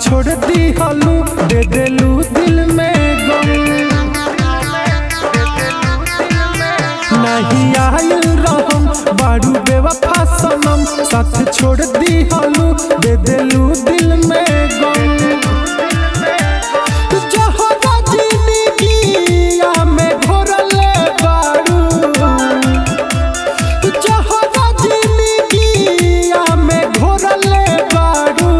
छोड़ दी हलू दे देलू दिल में गम। नहीं आयल रहम बारू बेवफा सनम, साथ छोड़ दी हलू दे देलू दिल में गम। जहरा जिंदगिया में घोरले बारू, जहरा जिंदगिया में घोरले बारू।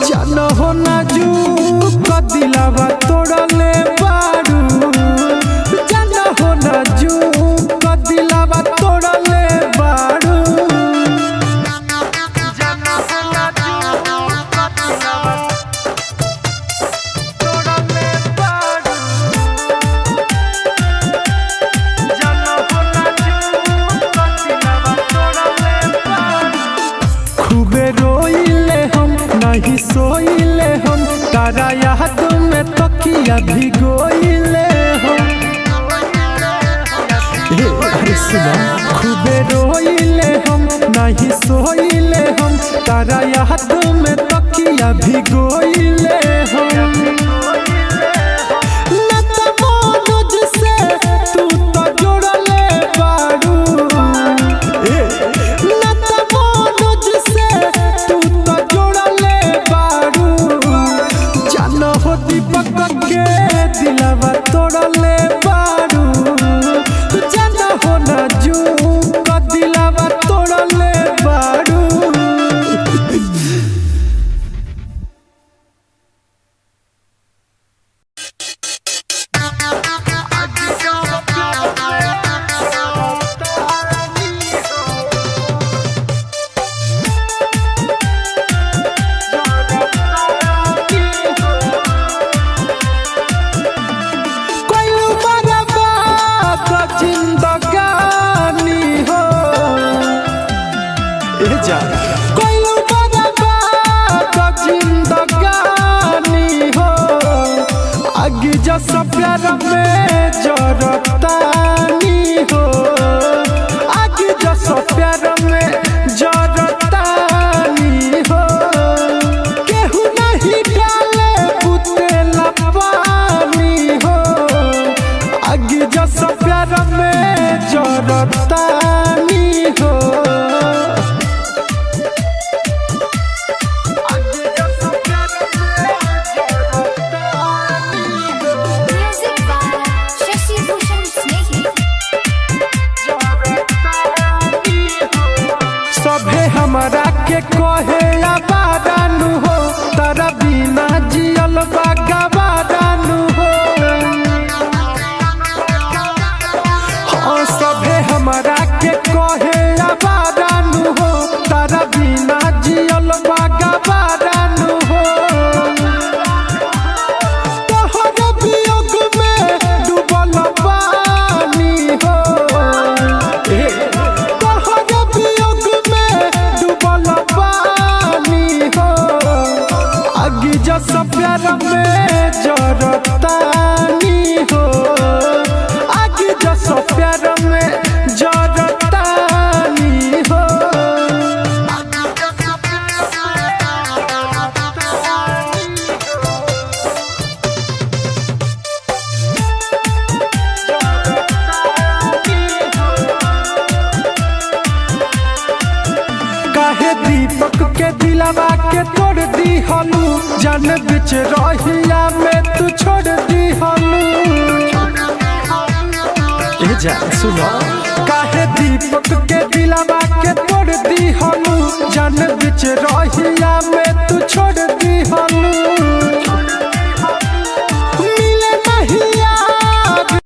जान हो नाजुक दिलावा तोड़ले बारू, जान हो नाजुक दिलावा तोड़ले बारू। खूबे रोइले हम नहीं सोइले हम, तारा याद में तकिया भिगोइले हम। ए अरे सुना, खूबे रोइले हम नहीं सोइले हम, तारा याद में तकिया भिगोइले हम। न त मनोज से तू तो जोड़ले बारू, ए न त मनोज से तू तो जोड़ले बारू। जान हो दीपक के दिलवा तोड़ले बारू, जान हो नाजुक दिलवा तोड़ले बारू। कोई बर्बाद जिंदगानी हो, ए जा कोई बर्बाद जिंदगानी हो। आगे जस प्यार में जरतानी हो, आगे जस प्यार में जरतानी हो। केहू नहीं डाले पुतेला पानी हो, आगे जस प्यार में जरतानी हो। Music by Shashi Bhushan Snehi. सभे हमरा के कहे आबादानु हो, तारा बिना जियल बा गवादानु हो। हाँ, सभे हमरा के कहे आबादानु हो, तारा बिना जियल बा गवादानु हो। तोहर वियोग में डूबल पानी हो, ए, तोहर वियोग में डूबल पानी हो। आगे जस प्यार में जरतानी हो, आगे जस प्यार में जरतानी हो। काहे दीपक के दिलवा के तोड़ दी हलू, जान बिच रहिया में तू छोड़ दी हलू। ए जा सुनो, काहे दीपक के दिलवा के तोड़ दी हलू, जान बिच रहिया में तू छोड़ दी हलू। मिले नहीं यार।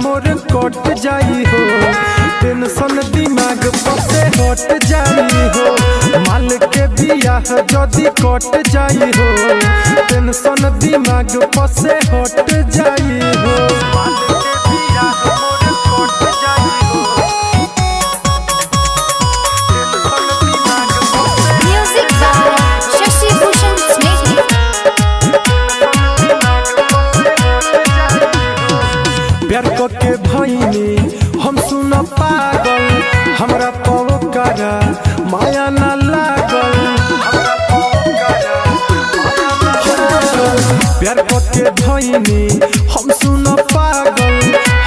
मोर कट जाई हो, टेंशन दिमाग पर से हट जाई हो। माल के बियाह जदी कट जाई हो, टेंशन दिमाग पर से हट जाई हो। माल के बियाह मोर कट जाई हो, टेंशन दिमाग पर से Music by Shashi Bhushan Snehi. प्यार के भैनी हम सुन पागल, हमरा पवकारा माया ना लागल। प्यार के भैनी हम सुन पागल,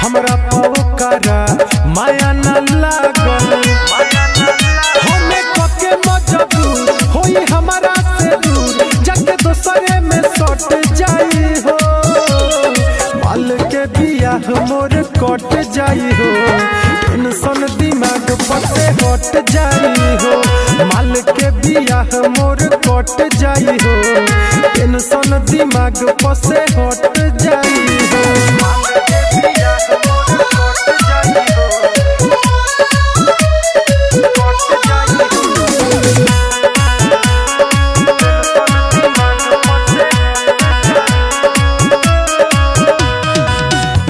हमरा पवकारा माया ना लागल। हमें कके मजबूर होई हमारा से दूर, जाके दोसरे में सट जाई हो। माल के बियाह मोर कट जाई हो, टेंशन दिमाग पर से हट जाई हो। माल के बियाह मोर कट जाई हो, टेंशन दिमाग पर से हट जाई हो। माल के बियाह मोर कट जाई हो, कट जाई हो।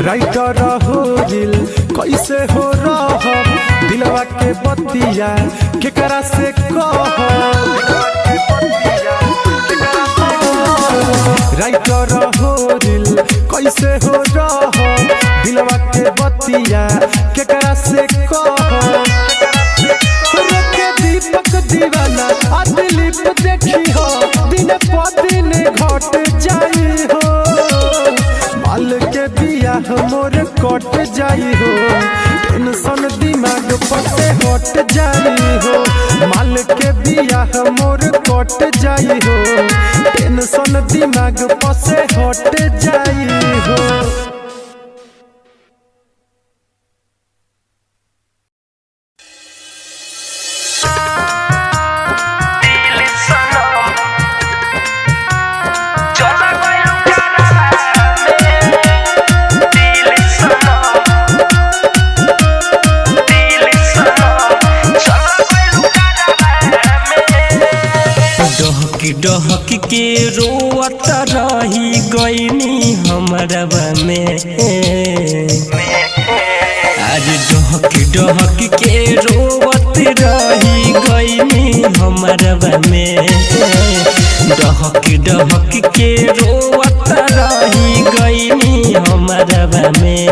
राइटर हो दिल कैसे हो रह, दिलवा के बतिया केकरा से कह। राइटर हो दिल कैसे हो रह, दिलवा के बतिया केकरा से कह। रोके दीपक दीवाना आ दिलीप देखी हो, दिन प दिन घट जाई हो। माल के बियाह मोर कट जाई हो, टेंशन दिमाग पर से हट जाई हो। माल के बियाह मोर कट जाई हो, टेंशन दिमाग पर से हट जाई हो। दिल सनम चला गइल करारा में। दिल सनम, दिल सनम चला गइल करारा में। डहक डहक के रोअत रही गईनी हमरवा में। आज डहक डहक के रोअत रही गईनी हमरवा में। डहक डहक के रोअत रही गईनी हमरवा में।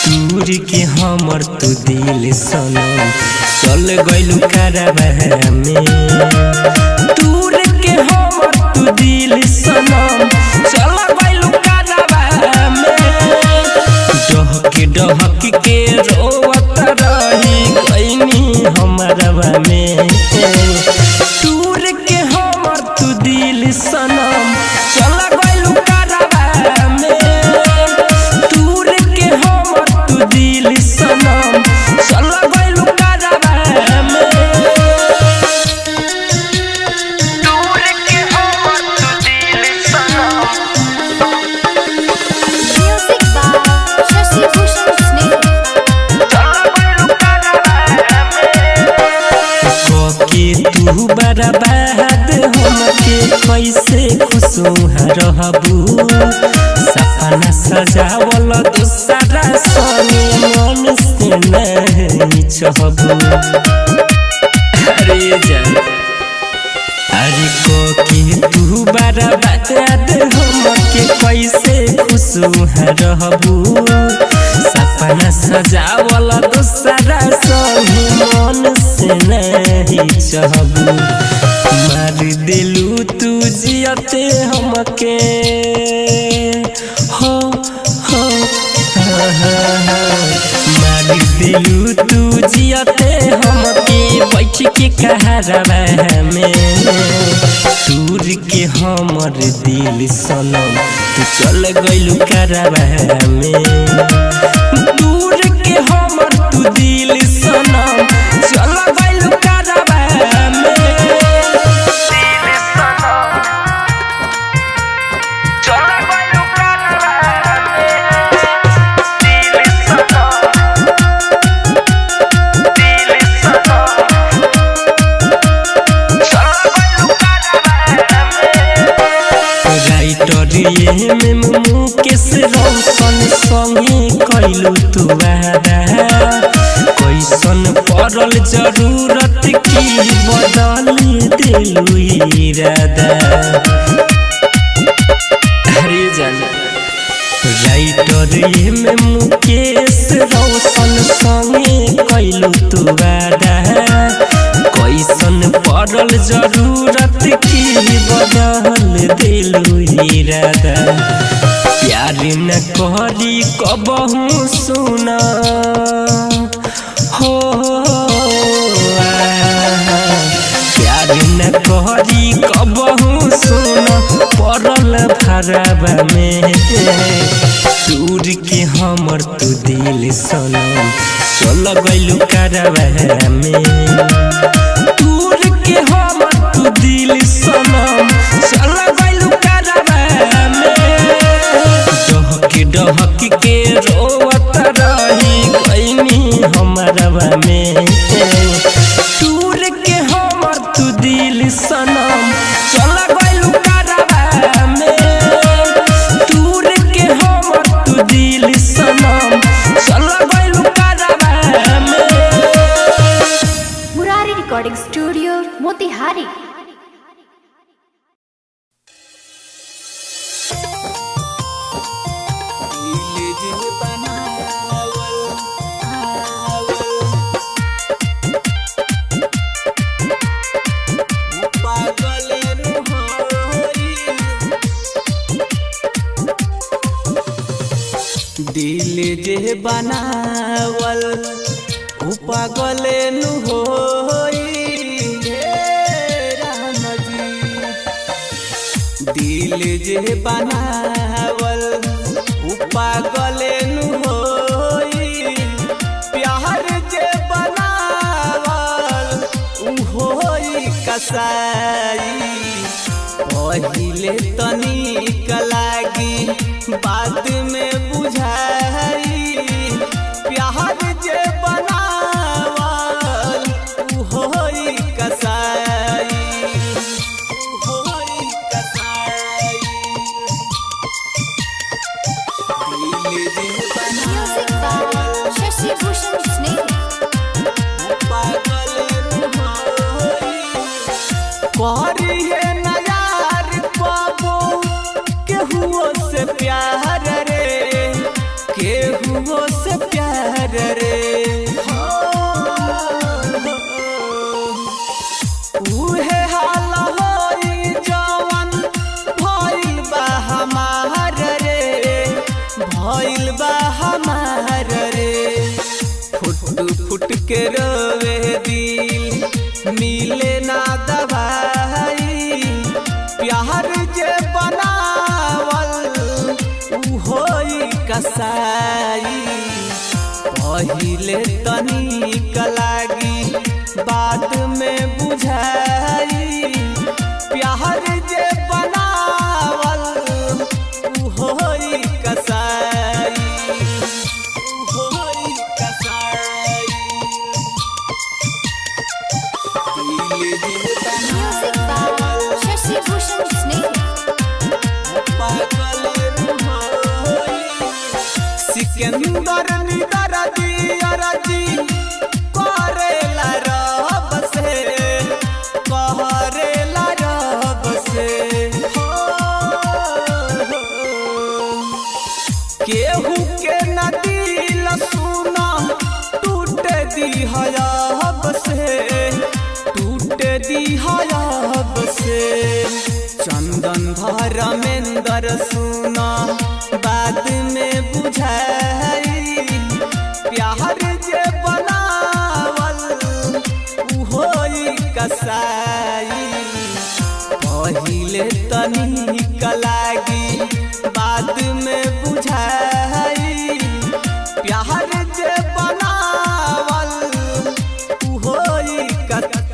दूर के हमर तू दिल सनम चल गइलू कारवा में। दूर के हमर तू दिल सनम चल गइलू कारवा में। डहक डहक के रोवत रही गइनी हमरवा में। दूर के हमर तू दिल सनम चल गइलू कारवा में। दूर के हमर तू दिल सनम चल गइलू कारवा में। दूर के हमर तू दिल सनम Music by Shashi Bhushan Snehi. चला गइल करारा में। के तू बर्बाद हमके कैसे खुश रहबू, सपना सजावल दूसरा संगे मन से नहीं चहबू। अरे जा अरे को के तू बर्बाद हमके कैसे खुश रहबू, सपना सजावल दूसरा संगे मन से नहीं चहबू। मार दिलू तू जियते हमके हो हो हा, हा, हा। मार दिलू तू जियते हमके बैठ के कहरवा में। दूर के हमर दिल सनम तू चल गइलू करवा में। दूर के हमर तू दिल सनम चल गइलू करवा में। दिल सनम चला गइल करारा में। ये में मुकेश रौशन संगे कैलू तू वादा, कैसन पड़ल जरूरत की बदल दिलू इरादा। अरे जाना राइटर ये में मुकेश रौशन संगे कैलू तू वादा, कैसन पड़ल जरूरत की बदल दिलू इरादा। प्यार न करी कबहू सुना हो, प्यार न करी कबहू सुना पड़ल भरावा में। दूर के हमर तू दिल सनम चल गइलू कारवा में, दूर के हमर तू दिल सनम चल गइलू कारवा में। डहक डहक के रोवत रही गइनी हमरवा में, दूर के हमर तू दिल सनम चल गइलू कारवा में, दूर के हमर तू दिल सनम चल गइलू कारवा में। Murari recording studio Motihari. दिल जे बनावल उ पागल नु होई हे राम जी। दिल जे बनावल उ पागल नु होई, प्यार जे बनावल उ होई कसाई। पहिले तनिक लागी बाद में बुझाई, प्यार जे बनावल उ होई कसाई, उ होई कसाई। दिल जे Music by Shashi Bhushan Snehi. पागल होई करी है नयार पाबो केहुओ से प्यार रे, केहुओ से प्यार रे। उहे हाल होई जवन भइल बा हमार रे, भइल बा हमार रे। फुट फुट के रोवे दिल मिले ना दवाई, प्यार जे बनावल उ होई कसाई। पहिले तनिक लागी बाद में बुझाई, प्यार जे बनावल उ होई कसाई, उ होई कसाई। दिल जे Music by Shashi Bhushan Snehi. पागल होई सिकंदर निदर जी अरजी करेला रब से, करेला रब से। हो केहू के न दिल सुना टूट दी हयाब से, टूट दी हयाब से। चंदन धर्मेंद्र सुना बाद में बुझाई, प्यार जे बनावल उ होई कसाई। पहिले तनिक लागी बाद में बुझाई, प्यार जे बनावल उ होई कसाई।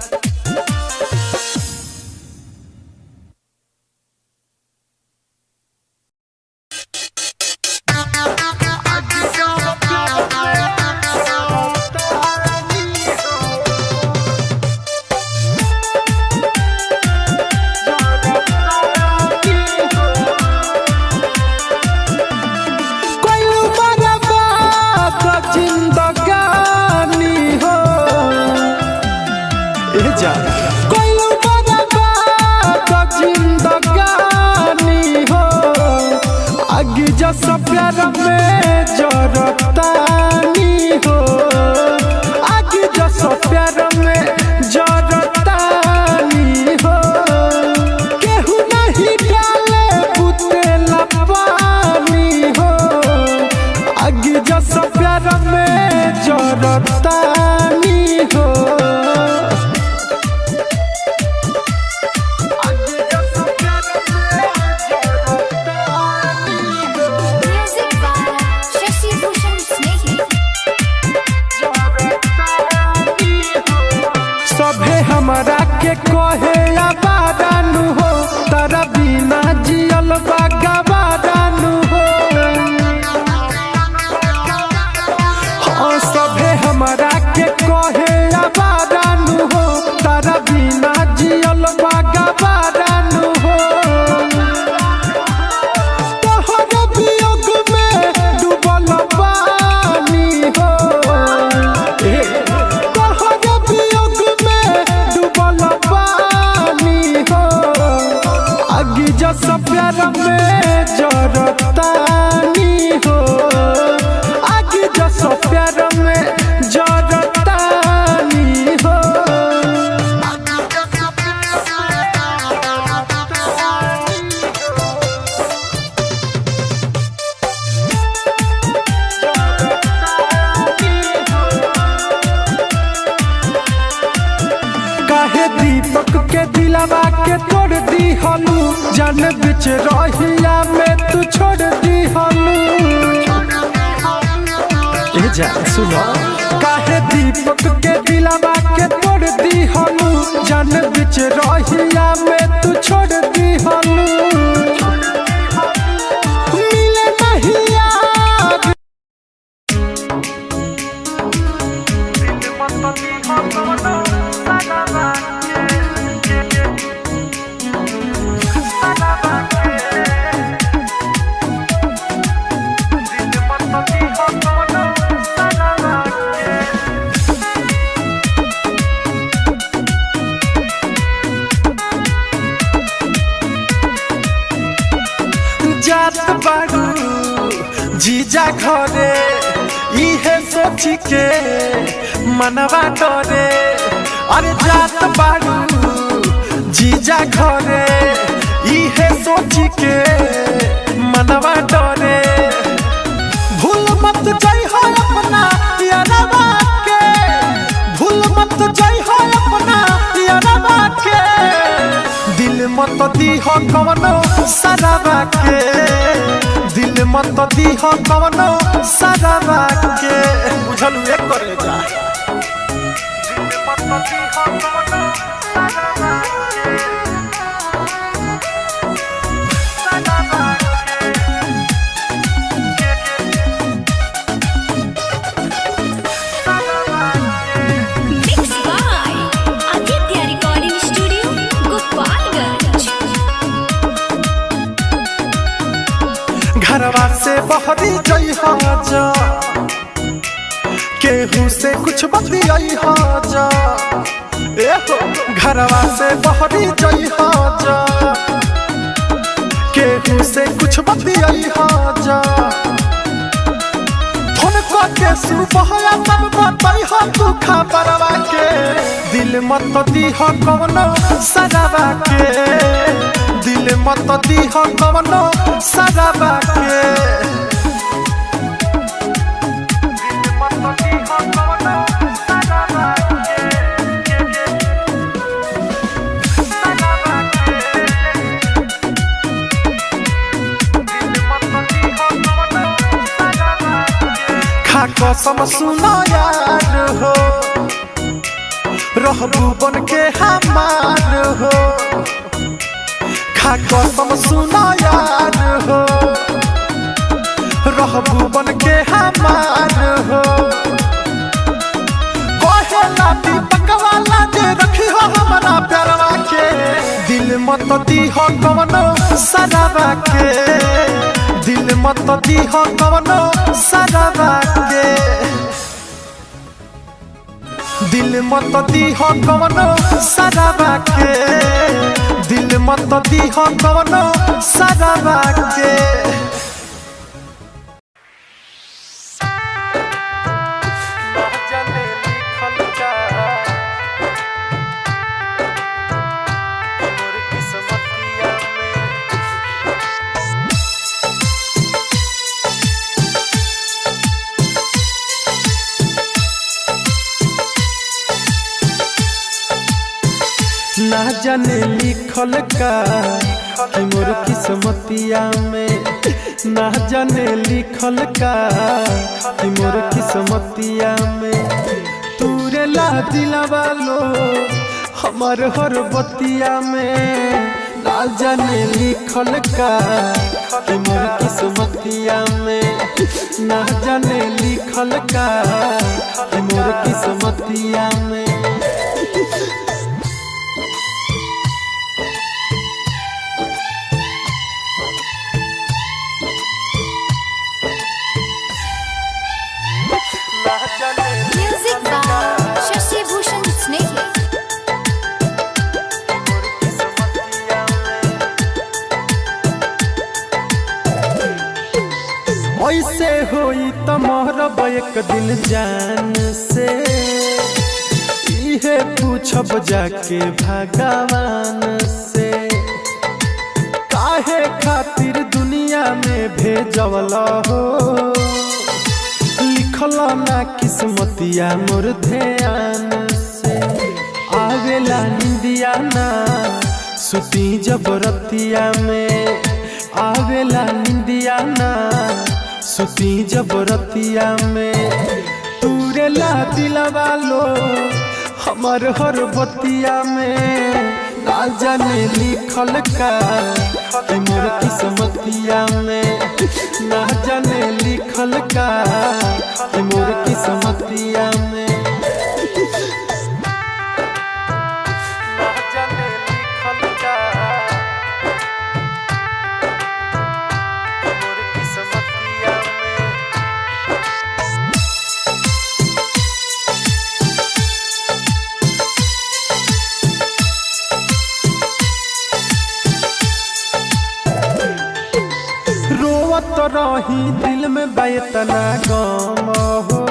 आगे जस प्यार में जरतानी हो, आगे जस प्यार में जरतानी हो। केहू नहीं डाले पुतेला पानी हो, आगे जस प्यार में जरतानी हो। Music by Shashi Bhushan Snehi. सभे हमरा के कहे आबादानु हो, तारा बिना जियल बा गवादानु हो। हाँ, सभे हमरा के कहे आबादानु हो, तारा बिना जियल बा गवादानु हो। तोहर वियोग में डूबल पानी हो, तोहर वियोग में डूबल पानी हो। आगे जस प्यार में जरतानी हो, आगे जस प्यार में जरतानी हो। काहे दीपक के दिलवा के तोड़ दी हलू, जान बिच रहिया में तू छोड़ दी हलू। ए जा सुनो, काहे दीपक के दिलवा के तोड़ दी हलू, जान बिच रहिया में तू छोड़ दी हलू। मिले नहीं यार। जात बारू जीजा घरे, इहे सोच के मनवा डरे। अरे जात बारू जीजा घरे, इहे सोच के मनवा डरे। भूल मत जाइ हो अपना यारवा के, भूल मत जाइ हो अपना यारवा के। दिल मत दी हो कवनो सराबा के, दिल मत दी हो कवनो सराबा के। बुझल एक करे जा। Mixed by Aditya Recording Studio, Gopalganj. घरवा से बहरी जई जा, केहू से कुछ बतियाई जा। ए हो, घरवा से बहरी जई जा, केहू से कुछ बतियाई जा। फोन के सुबहया सब बताई हो तू खबरवा के। दिल मत दी हो कवनो सराबा के, दिल मत दी हो कवनो सराबा के। खा कसम सुनो यार हो, रहबू बन के हमार हो। खा कसम सुनो यार हो, रहबू बन के हमार हो। कहेला दीपक वाला जे रखी हो हमारा प्यारवा के। दिल मत दी हो कवनो सराबा के, दिल मत दी हो कवनो सराबा के। दिल मत दी हो कवनो सराबा के, दिल मत दी हो कवनो सराबा के। जाने लिखल का कि मोर किस्मतिया में, ना जाने लिखल का कि मोर किस्मतिया में। तूरे ला दिलवा लो हमार हर बतिया में, ना जाने लिखल का कि मोर किस्मतिया में, ना जाने लिखल का कि मोर किस्मतिया में। Music by Shashi Bhushan Snehi. ऐसे होई त मरब एक दिन जान से, इहे पूछब जाके भगवान से। काहे खातिर दुनिया में भेजवल हो, लिखल ना किस्मतिया मोर ध्यान से। आवेला निंदिया ना सुती जब रतिया में, आवेला निंदिया ना सुती जब रतिया में। तूरे ला दिलवा लो हमार हर बतिया में, ना जाने लिखल का कि मोर किस्मतिया में, ना जाने लिखल का कि मोर किस्मतिया में। ना जाने लिखल का मोर किस्मतिया में। रोवत रही दिल में बेतना गम हो,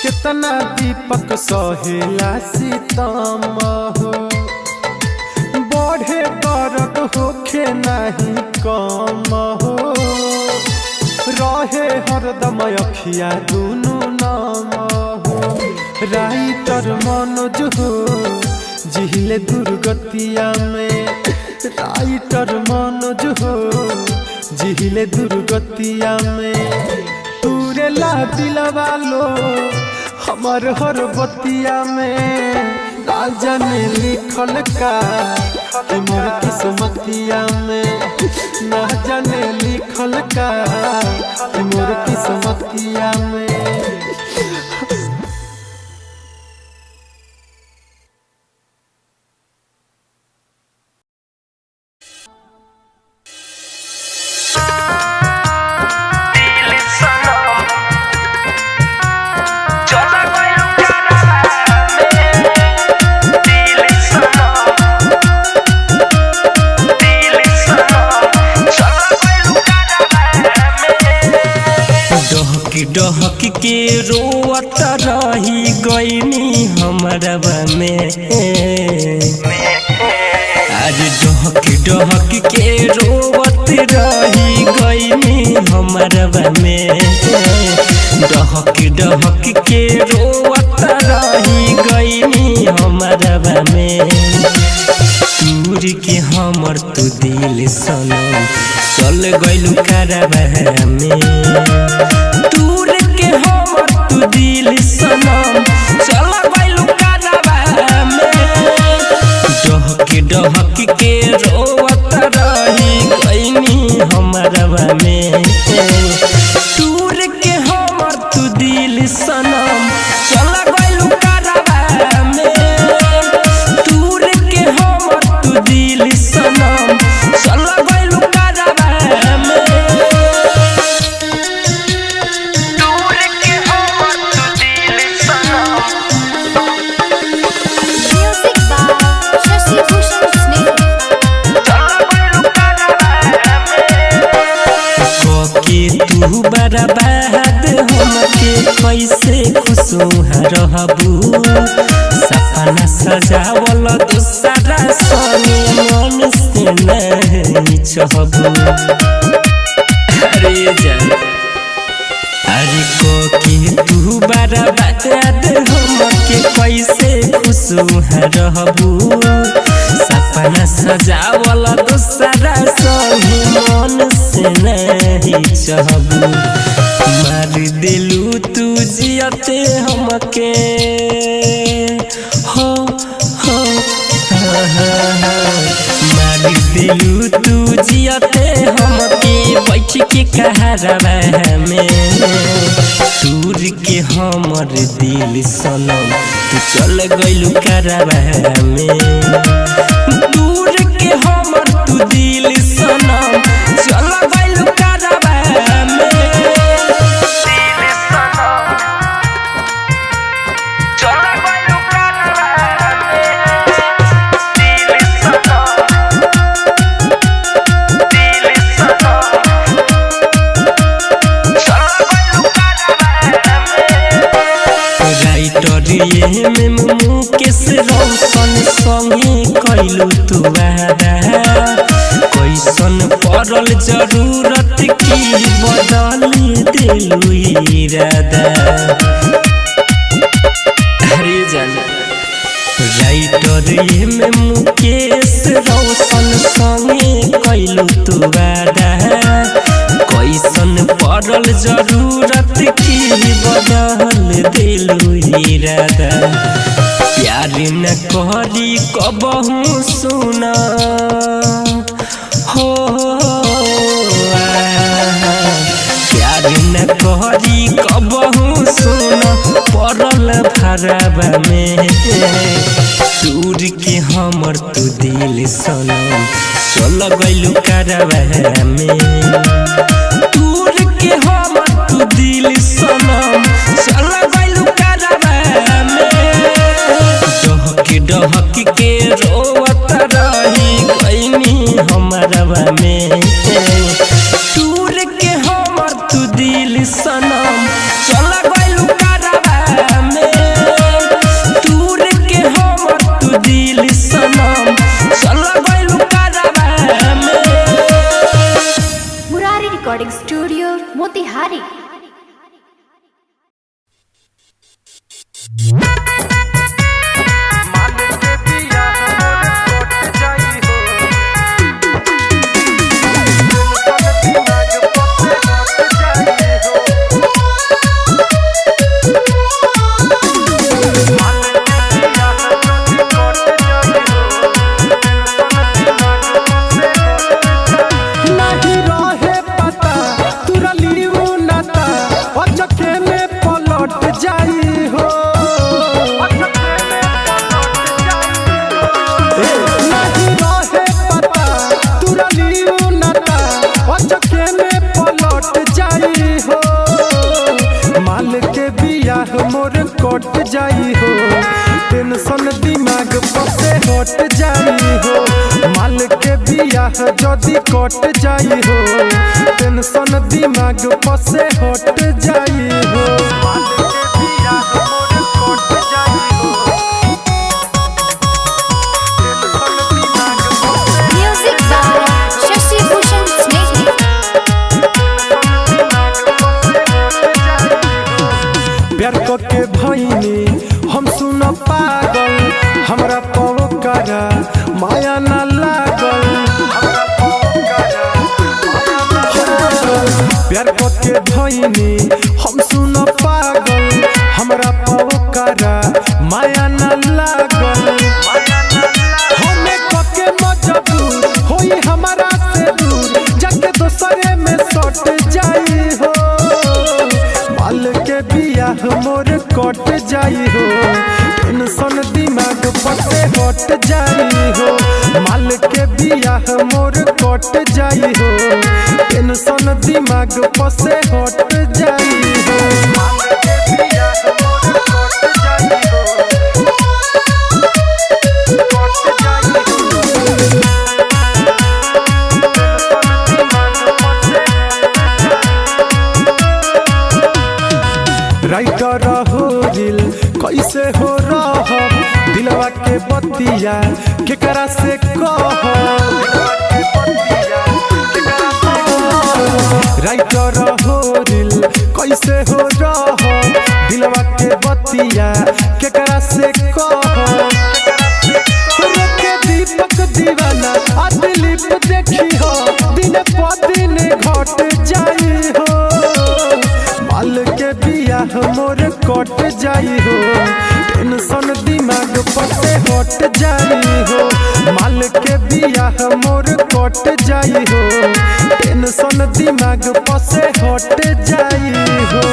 कितना दीपक सहेला सितम हो। बढ़े दर्द होखे नहीं कम हो, रहे हरदम अखिया दुनू नम हो। राइटर मनोज हो जिहिले दुर्गतिया में, राइटर मनोज हो जिहिले दुर्गतिया में। तूरे ला दिलवा लो हमार हर बतिया में, ना जाने लिखल का कि मोर किस्मतिया में, ना जाने लिखल का कि मोर किस्मतिया में। दिल सनम चला गइल करवा में, दिल सनम, दिल सनम चला गइल करवा में। डहक डहक के रोवत रही गईनी हमरवा में, आज डहक डहक के रोवत रही गईनी हमरवा में, डहक डहक के रोवत रही गईनी हमरवा में। तूर के हमर तू दिल सनम चल गइलू करवा में, तूर के हमर तू दिल सनम चल गइलू करवा में। डहक डहक के रोवत रही गइनी हमरवा में, तूर के हमर तू दिल सनम चल गइलू करवा में, तूर के हमर तू दिल सनम चल गइलू करवा में। दूर के हमर तू दिल सनम Music by Shashi Bhushan Snehi. चला गइल करवा में। के तू बर्बाद हमके कैसे खुश रहबू, सपना सजावल दूसरा संगे मन से नहीं चहबू। अरे जान अरे को के तू बर्बाद हमके कैसे खुश खुश रहबू। सपना सजावल दूसरा संगे मन से नहीं चाहबू। मार दिलू तू जियते हमके हो हो मार दिलू तू जियते हमके बैठ के कहरवा में। तूर के हमर दिल सनम तू चल गइलू करवा में। दूर के हमर तू दिल सनम चल गइलू करवा में। राइटर ये में मुकेश रोशन संगे कैलू तू वादा। कैसन पड़ल जरूरत की बदल दिलू इरादा। अरे जाना राइटर ये में मुकेश रोशन संगे कैलू तू वादा। कैसन पड़ल जरूरत की बदल दिलू इरादा। प्यार न करी कबहू सुना हो प्यार न करी कबहू सुना पड़ल भरवा में। दूर के हमर तू दिल सनम चल गइलू करवा में। दूर के हमर तू दिल सनम चल गइलू करवा में। डहक डहक के रोवत रही गइनी हमरवा में। दूर के हमर तू दिल सनम चल गइलू करवा में। दूर के हमर तू दिल सनम चल गइलू करवा में। Murari recording studio Motihari. नहीं रहे पता तुरली उ नाता अचके में पलट जाई हो। ए, नहीं रहे पता तुरली उ नाता अचके में पलट जाई हो। माल के बियाह मोर कट जाई हो टेंशन दिमाग पर से हट जाई हो। माल के बियाह जदी कट जाई हो टेंशन दिमाग पर से हट जाई हो। माल के बियाह मोर कट जाई हो टेंशन दिमाग पर से म्यूजिक बाय शशि भूषण स्नेही। प्यार के भईनी हम सुन पागल हमरा पवकरा माया ना लागल। प्यार के भईनी हम सुन पागल हमरा पवकरा माया ना लागल। हमें कके मजबूर होई हमारा से दूर जाके दोसरे में सट जाई हो। माल के बियाह मोर कट जाई हो टेंशन दिमाग पर से हट जाई हो। माल के बियाह मोर कट जाई हो टेंशन दिमाग पर से हट जाई हो। माल के बियाह मोर कट जाई हो कट जाई हो टेंशन दिमाग पर से। राइटर हो दिल कैसे हो रह दिलवा के बतिया केकरा से कह। राइटर हो दिल कैसे हो रह दिलवा के बतिया केकरा से कह। कट जाई हो, टेंशन दिमाग पर से हट जाई हो। माल के बियाह मोर कट जाई हो, टेंशन दिमाग पर से हट जाई हो।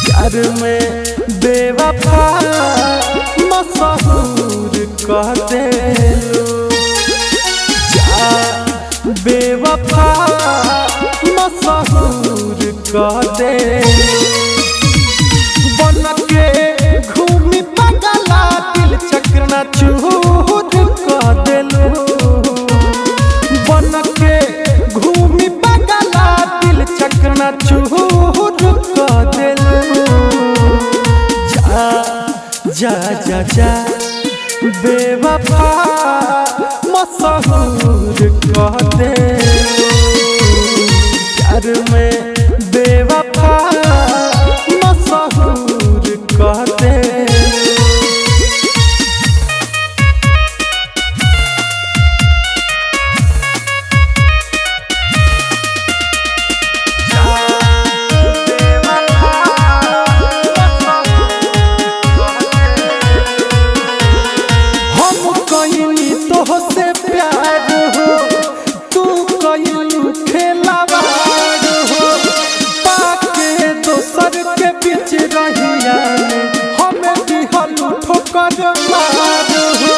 प्यार में बेवफा मशहूर कह देलू, जा बेवफा मशहूर कह देलू। बन के घूमी पगला दिल चक्र चूर कह देलू, बन के घूमी पगला दिल चक्र चूर कह देलू। जा जा जा जा बेवफा मशहूर कह दे, प्यार में बेवफा मशहूर कह दे। हम कहीं तोहसे प्यार हो, तू कहीं खेलावाड़ हो। पाके दोसर के बीच रहिया में हमें दिहल ठोकर मार हो।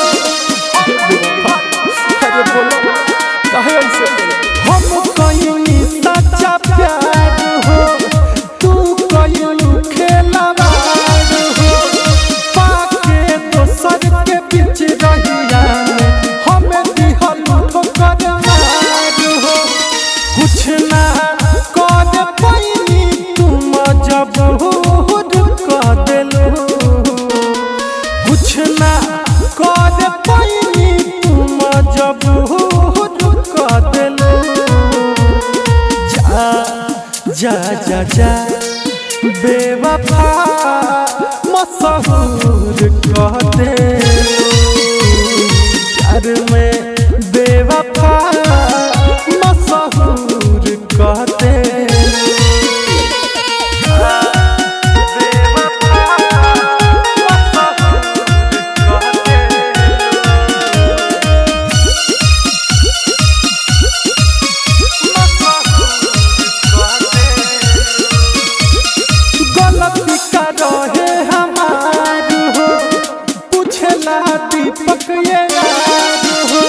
अरे बोलो काहे ऐसे? हम कहीं सच्चा प्यार हो, तू कहीं खेलावाड़ हो। पाके दोसर के बीच रहिया में हमें दिहल ठोकर मार हो। कुछ ना कर पैनी तुम मजबूर कर देलू, कुछ ना कर पैनी तुम मजबूर कर देलू। जा जा जा जा बेवफा मशहूर कह दे, प्यार में बेवफा मशहूर कह दे। गलती का रहे हमार हो, पूछला दीपक ये यार हो।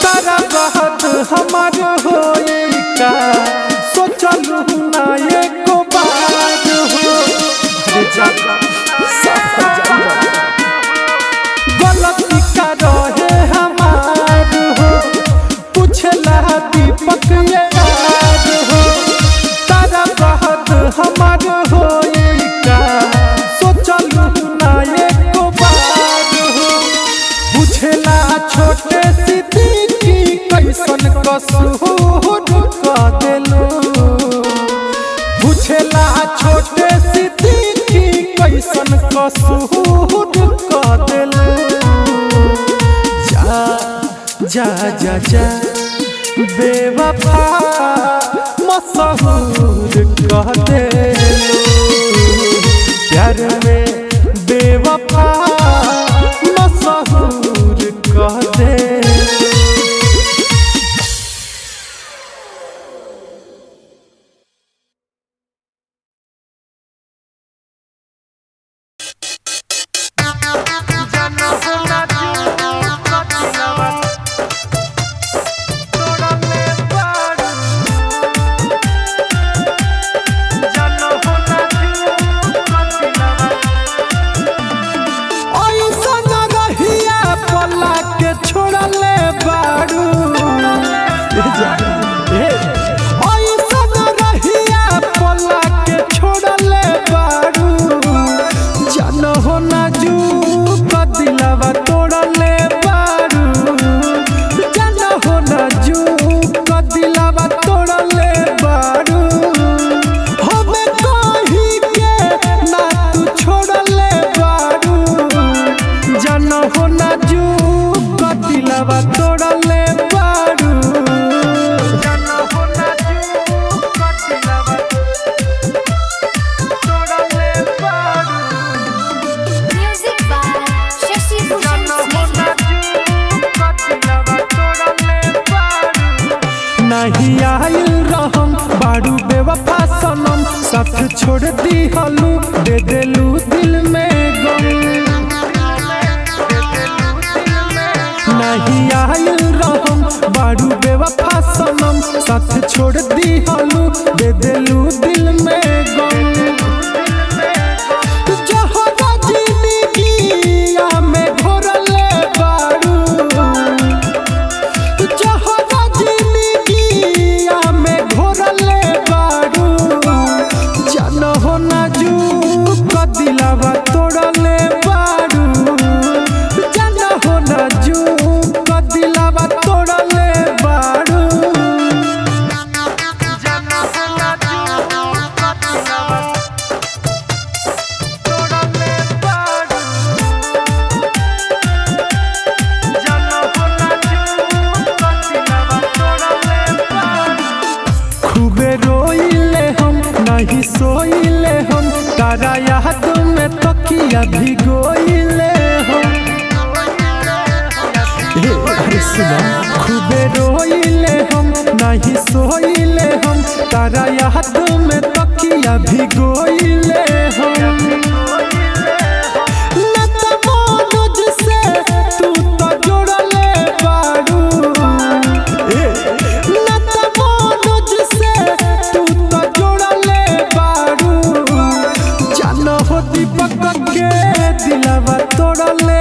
तारा बात हमार हो का सोचलू ना एको बार हो। अरे जा साफ जा गलती का रहे हमार हो, पूछला दीपक ये यार हो। तारा बात हमार हो का सोचलू ना एको बार हो। पूछला छोटे सिद्दीकी कैसन कसूर कह देलू, पूछला छोटे सिद्दीकी कैसन कसूर कह देलू। जा जा जा जा बेवफा मशहूर कह देलू, प्यार में बेवफा मशहूर कह दे। दिलावा तोड़ले बारू। Music by Shashi Bhushan Sneh. नहीं आइल रहम बारू बेवफा सनम, साथ छोड़ दी हलू दे देलू दिल में गम। नहीं आइल रहम बारू बेवफा सनम, साथ छोड़ दी हलू दे देलू दिल में गम। जहरा जिंदगिया में घोरले बारू, जहरा जिंदगिया में घोरले बारू। जान हो नाजू दिलावा तोड़ले बारू, जान हो नाजू दिलावा तोड़ले बारू। खूबे रोइले हम नहीं सोइले हम, तारा याद में तकिया भिगोइले हम। ए, अरे सुना, खूबे रोइले हम नहीं सोइले हम, तारा याद में तकिया भिगोइले हम। न त मनोज से तू तो जोड़ले बारू, ए, न त मनोज से तू तो जोड़ले बारू। जान हो दीपक के दिलावा तोड़ले